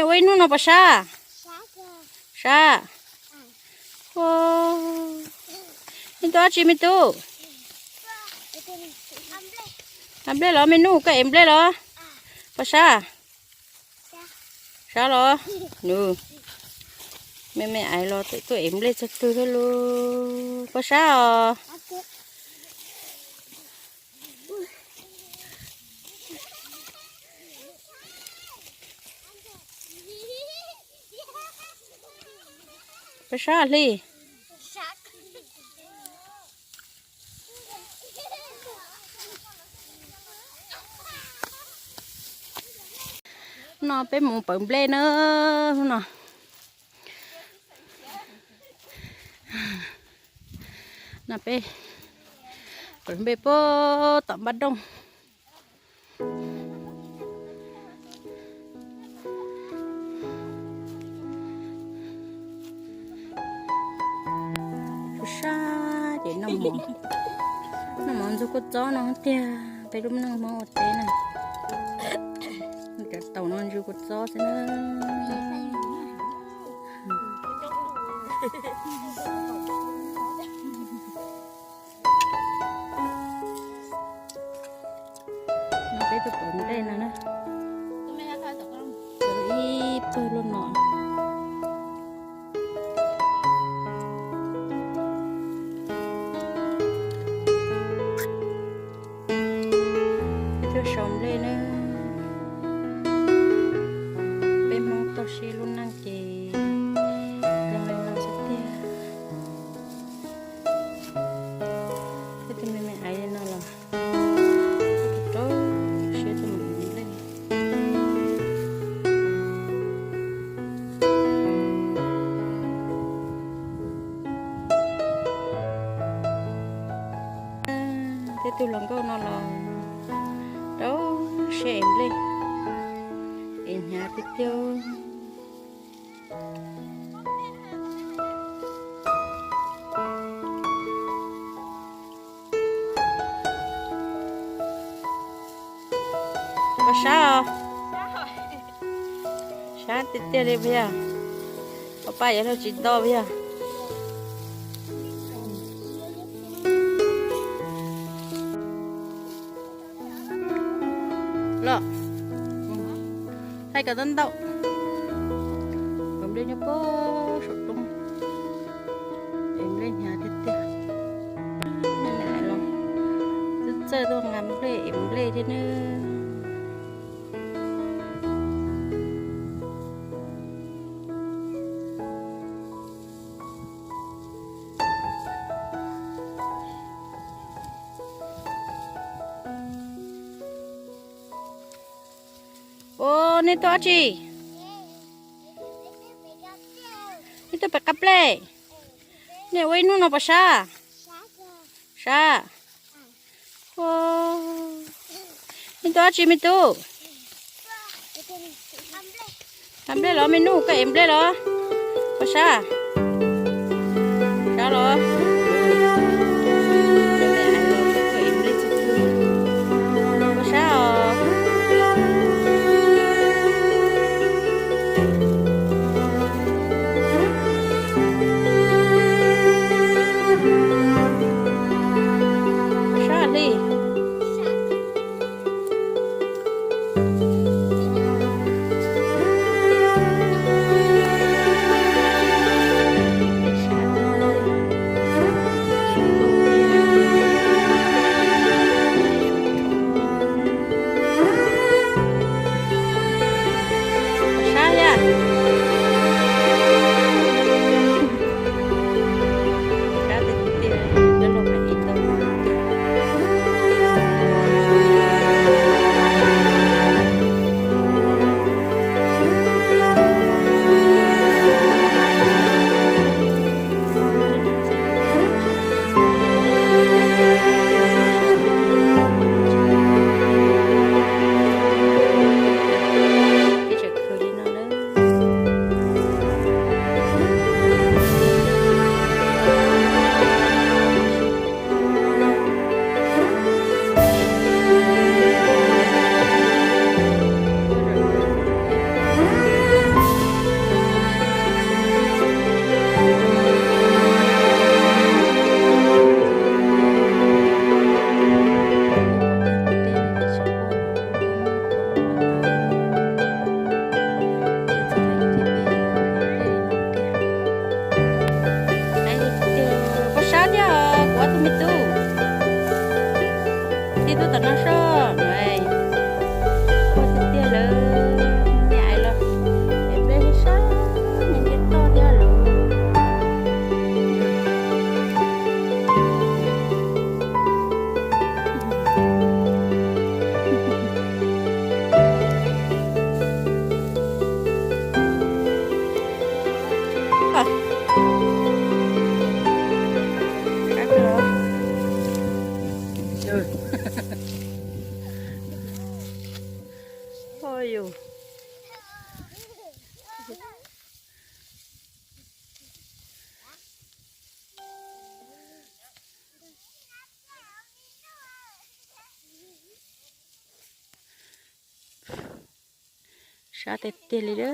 Ua ib hnub no puas sab? Sab. Nej tuaj dab tsi me tub? Nqa nplej los me nub, koj ev nplej los? Puas sab? Sab los? Nws, me me ais los tuaj ev nplej txog twg thiab lauj? Puas sab os? Puas sab hli? No peb mus pawv nplej na, hnub no. No peb pawv nplej puag tom npaj dooj. Sab sab ces noj mov, noj mov ntxuag kua txob no tiag, peb lub neej Hmoob ua teb na. Cov taum no ntxuag kua txob xwb na. No peb tuaj pawv nplej no na. Ib pawg luaj no. Peb tuaj sau nplej na. Peb Hmoob toj siab lub neej ces zoo li no xwb tiag. Peb tus me me aiv li no los rau siab tuaj mus nplej. Peb tus hluas nkauj no los rau siab ev nplej, ev hnyav tiag tiag. Puas sab os? Sab tiag tiag li puas yog? Ua paj yuav luag tsis nto puas yog? Los, thaij kom ntau ntau. Pawv nplej nyob puag saum roob, ev nplej hnyav tiag tiag. Txawj txawj tuaj nqa nplej ev nplej thiab nawb. Ua, nej tuaj dab tsi? Nej tuaj pem qab nplej. Nej ua ib hnub no puas sab? Sab. Ua, nej tuaj dab tsi me tub? Nqa nplej los me nub, koj ev nplej los? Puas sab? Sab los? Puas sab os? Sab hli. Sab thiab. Sab tiag tiag li a.